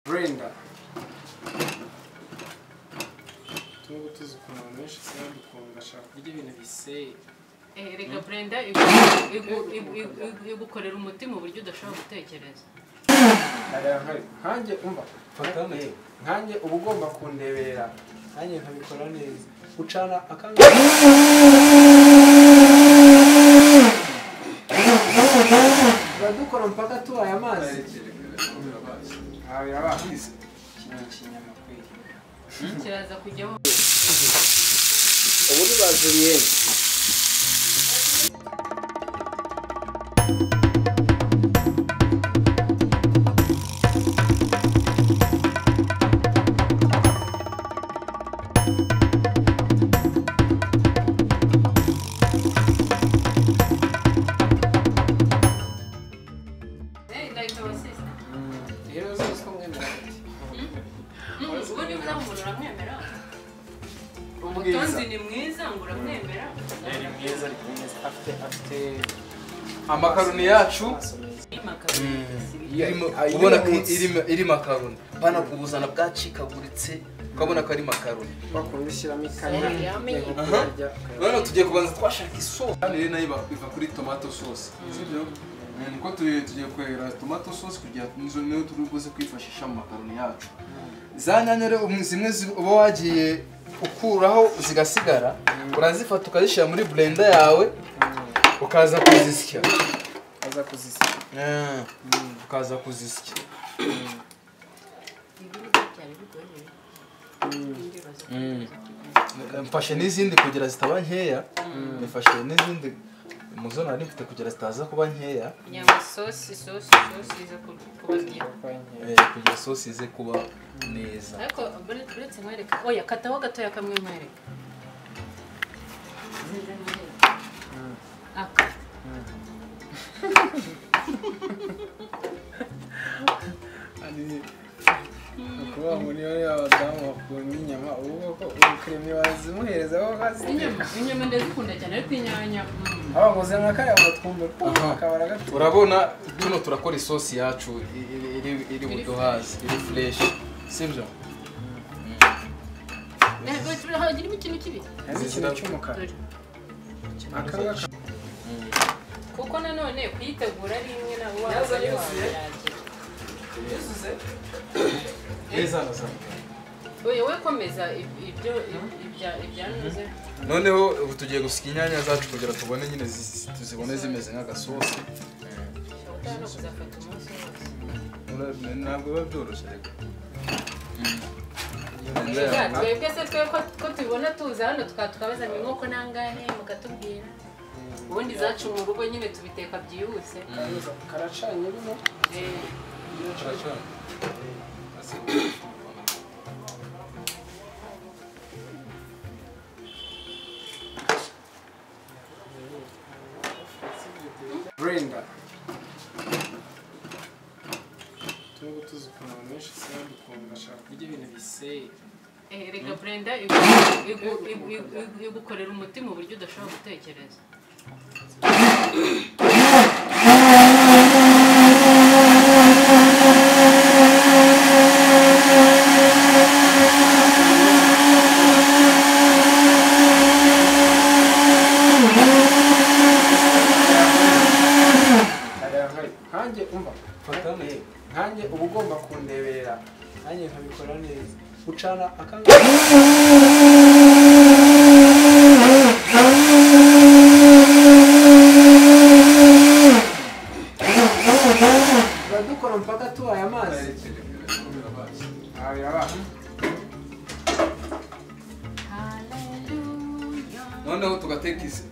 Brenda tuba tuzi ukuntu abantu benshi usanga dukunda ashaka kurya ibintu biseye. Reka Brenda igukorera umuti mu buryo udashobora gutekereza. Nkanjye umva nkanjye uba ugomba kundebera nanjye nkabikora neza ucana akanga turadukora mpaka tubaye amazi. Kiraza kujyaho ubu ni ba Julienne. Amakaroni yacu ubona ko iri makaroni bana kubuzana bwacikaguritse ukabona ko ari makaroni bakundishyiramo ikanya. None tugiye kubanza twashaka isosi kandi rero nayo iva kuri tomato sauce, sibyo? Niko tugiye kwera tomato sauce kugira nizo niyo turi buze kwifashisha mu makaroni yacu. Za nyanya rero zimwe uba wagiye ukuraho zigasigara urazifata ukazishyira muri blender yawe ukaza kuzisya. Ukaza kuzisya. Mfashe n'izindi kugira zitaba nkeya. Mfashe n'izindi muzo nari mfite kugira zitaza kuba nkeya. Kugira sosi ize kuba nkeya. Kugira sosi ize kuba neza. Ariko buretse nkwereka. Oya kataho gatoya kamwe nkwereka. Aka. Ani kuba muri yo abadamu bakunda inyama ubu ko ukremi wazimuhereza aho kazi. Inyama ndazikunda cyane ariko inyanya. Abagoze nka kaya ngo twumve akabara gato. Urabona tuno turakora isosi yacu iri buduhaze iri fresh, sibyo? Ntabwo turahagira ikintu kibi. Ikintu cy'umukara. Akangaka kuko nanone kuyitegura ari imwe na wa yuzuye neza neza. Oye we komeza ibyo ibyanuze. Noneho ubu tugiye gusuka inyanya zacu kugira tubone nyine tuzibone zimeze nk'agasosi. Ntabwo biba byoroshye reka. Twebwe se twe ko tubibona tuza hano tukabaza inkoko nangahe mukatubwira. Ubundi zacu mu rugo nyine tubiteka byihuse. Karacanye bino. Karacanye. Brenda tuba tuzi ukuntu abantu benshi usanga dukunda ashaka kurya ibintu biseye. Reka Brenda igukorera umuti mu buryo udashobora gutekereza. Nkanjye umva nkanjye uba ugomba kundebera nanjye nkabikora neza ucana akanga. Turadukora mpaka tubaye amazi. Noneho tugateka izi.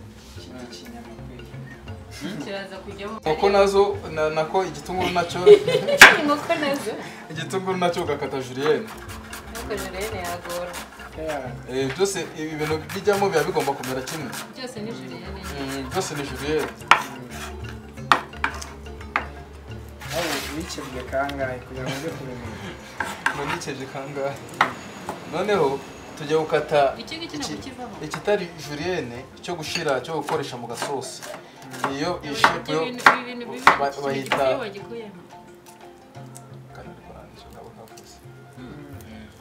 Kiraza kujyaho. Inkoko nazo nako igitunguru nacyo. Inkoko nazo. Igitunguru nacyo ugakata julienne. Ariko julienne yagora. Byose ibi bintu bijyamo biba bigomba kumera kimwe. Byose ni julienne. Byose ni julienne. Aho wikebye kangahe kugira ngo ujye kubimenya. Ngo nikebye kangahe. Noneho tujya gukata ikitari julienne cyo gushira cyo gukoresha mu gasosi. Iyo ishape yo bayita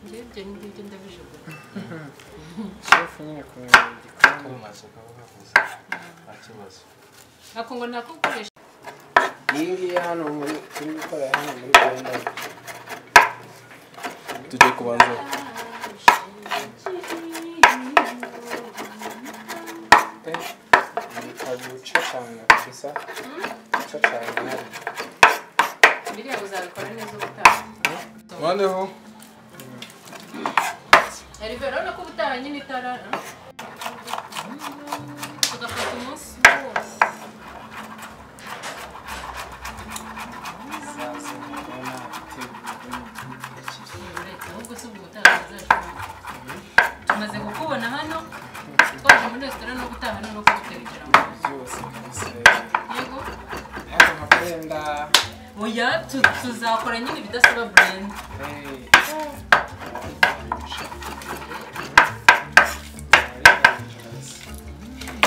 Njye ibyo ngibyo ndabijugunya. Chef nyine kumenya igikoni. Ntacyo kavuze. Nta kibazo. Ako ngo nako gukoresha. Iyi ngiyi hano muri turi gukora hano muri blender. Tugiye kubanza. Gucacanga kabisa. Gucacanga. Biriya uzabikora neza ubutaha. Noneho Herve, urabona ko ubutaha nyine itara tugafata umunsi wose. Ahubwo si ubwo ubutaha tuzashobora. Tumaze kukubona hano, twaje muri resitora no gutaha no kudutekera mu byose kabisa. Yego. Ariko nka blender. Oya, tuzakora nyine ibidasaba blender.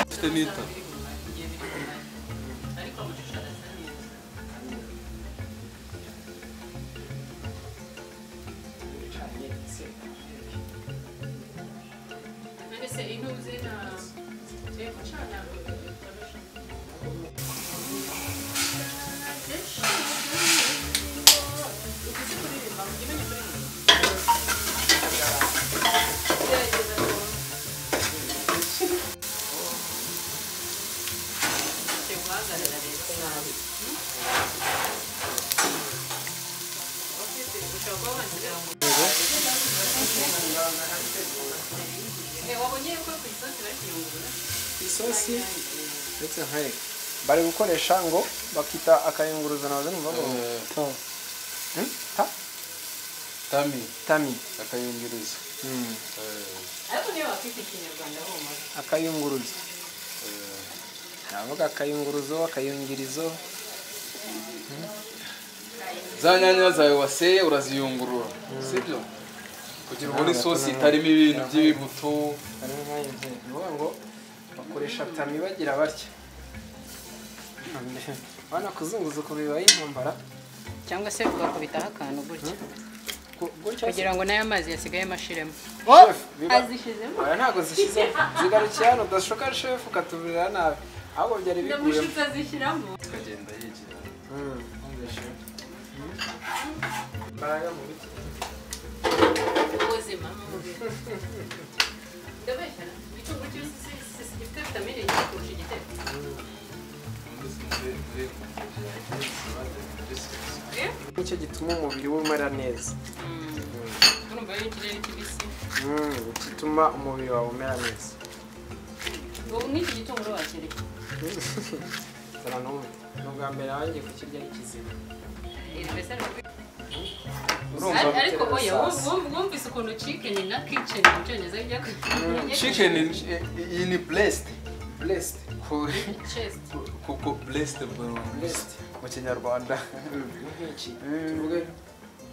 Ufite nita. Ariko amashusho arasa neza. None se intuze na tugiye gucana bitoroshe. Uzi kuririmba, ujye umenya kuririmba. Gerageza twumve. Ugiye guhagarara rero nabi. Ushobora kuba wangira ngo wabonye yuko ku isosi bari kuyungurura? Isosi ndetse nkwereke bari gukoresha ngo bakita akayunguruzo nawe numva ngo ta Tami. Tami akayunguruzo. Ariko niyo wakita ikinyarwanda humura. Akayunguruzo. Navuga akayunguruzo, akayungirizo. Za nyanya zawe waseye uraziyungurura. Sibyo? Kugira ubone isosi itarimo ibintu by'ibibuto. Harimo nk'ayo ngo bakoresha tami bagira batya. Bana kuzunguza uko bibaye intambara cyangwa se ugakubitaho akantu gutya. Kugira ngo n'aya mazi yasigayemo ashiremo. Azishizemo? Oya ntabwo zishizemo. Zigarukiye hano udashoka chef ukatubirira nabi. Ahubwo byari biguyemo. Ndamushutse azishyiramo. Tukagenda yigira. Imbaraga mu biki? Ubuzima mu mubiri. Ndabeshya igitunguru kibisi gifite vitamine nyinshi kurusha igitetse. Nicyo gituma umubiri we umera neza. Urumva rero ikirere kibisi. Gituma umubiri wawe umera neza. Ubu nk'iki gitunguru wakireka. Zara n'ubu. Ni ubwa mbere wanjye kukirya ari kizima. Ariko oya wumvise ukuntu chicken na kitchen mu cyongereza bijya Chicken iyi ni blessed. Blessed. Chest. Kuko blessed mu kinyarwanda. Nk'iki tuvuge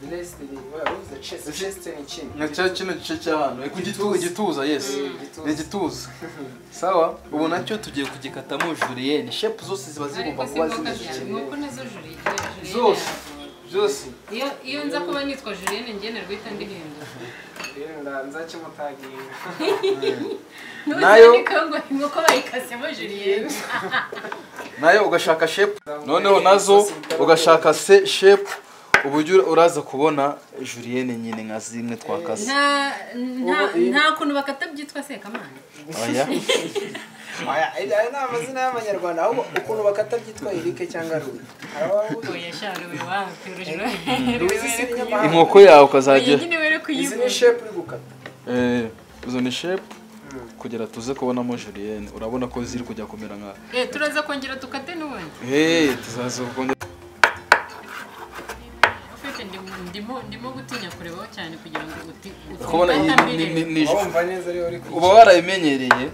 blessed ni waruze chest. Chest ni iki? Nka kino gice cy'ahantu ku gituza, yes. Ni igituza. Sawa, ubu nacyo tugiye kugikatamo julienne. Shape zose ziba zigomba kuba zimeze kimwe. Nk'uko nazo julienne. Zose. Byose. Iyo nza kuba nitwa Julienne njye narwita ndihindura. Rero nza kimutaginga. Nayo ngo inkoko bayikasemo Julienne. Nayo ugashaka shape. Noneho nazo ugashaka se shape uburyo uraza kubona Julienne nyine nka zimwe twakase. Nta kuntu bakata byitwa Sekamana. Oya. Oya, aya ni amazina y'abanyarwanda ahubwo ukuntu bakata byitwa Eric cyangwa Louis. Oya sha Louis wapi Louis. Inkoko yawe ukazajya. Izi ni shape uri gukata. Izo ni shape kugira tuze kubonamo Julienne. Urabona ko ziri kujya kumera nka turaza kongera tukate n'ubundi. Tuzaza kongera. Ufite ndimo gutinya kurebaho cyane kugira ngo uti kubona ni wumva neza ari uri uba warayimenyereye.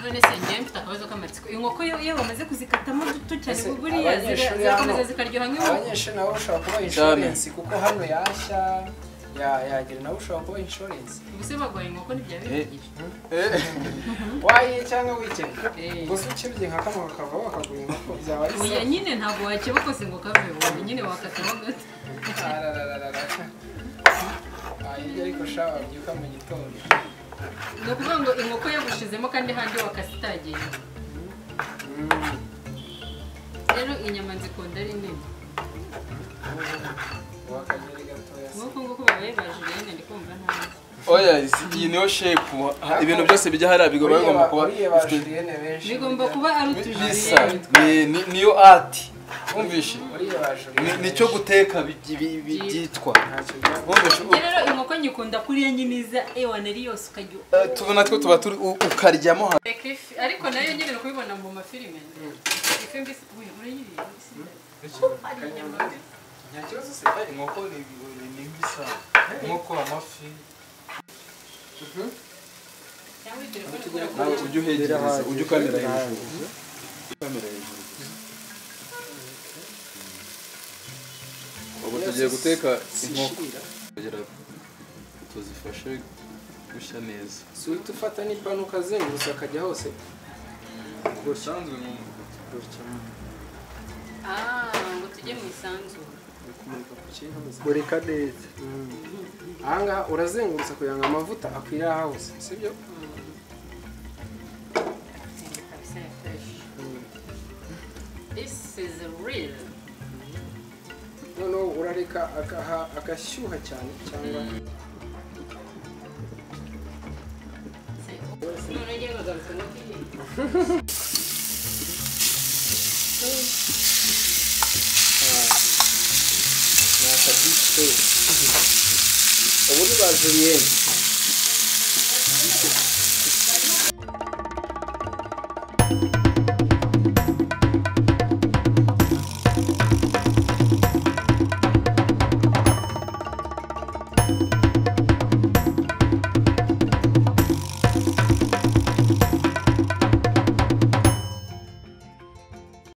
None se njye mfite akabazo k'amatsiko. Inkoko iyo bamaze kuzikatamo duto cyane buriya zirakomeza zikaryoha nk'inkoko. Abanyeshuri nabo ushobora kuba insurance kuko hano yashya yagira nabo ushobora kuba insurance. Ubuse bagwaye inkoko ntibyabihagije. Wayiye cyangwa wikennye. Gusa ukibye nka kamwe kakava bakagura inkoko byaba ari Oya nyine ntabwo wakeba kose ngo kave wowe nyine wakatamo gato. sha wabyuka mu gitondo. Ni ukuvuga ngo inkoko yagushizemo kandi handi wakasitagiye. Rero inyama nzikunda ari nini. Wakageri gatoya. Nk'uko nguko babaye ba Julienne ndi kumva ntazi. Oya, iyi niyo shape. Ibintu byose bijya hariya bigomba kuba bigomba kuba ari utujuriyene. Niyo art. Wumvishe? Nicyo guteka byitwa. Wumvishe? Rero inkoko nyikunda kuriya nyiniza ewana ari yose ukajya tubona two tuba turi ukaryamo. Ariko nayo nyine kubibona mu mafilime. Ifi mbisi urayiriye. Nta kibazo se inkoko ni mbisa. Inkoko amafi. Nawe ujye uhegereza ujye ukamera hejuru. Ukamera hejuru. Ubu tugiye guteka inkoko kugira tuzifashe gushya neza. Si uhita ufata n'ipanu ukazengurutsa akajya hose. Gusanzwe mu gutya. Ngo tujye mu isanzure. Murika neza. Ahangaha urazengurutsa kugira ngo amavuta akwire aha hose, sibyo? This is real. Noneho urareka agashyuha cyane cyangwa ubu ni ba Julienne.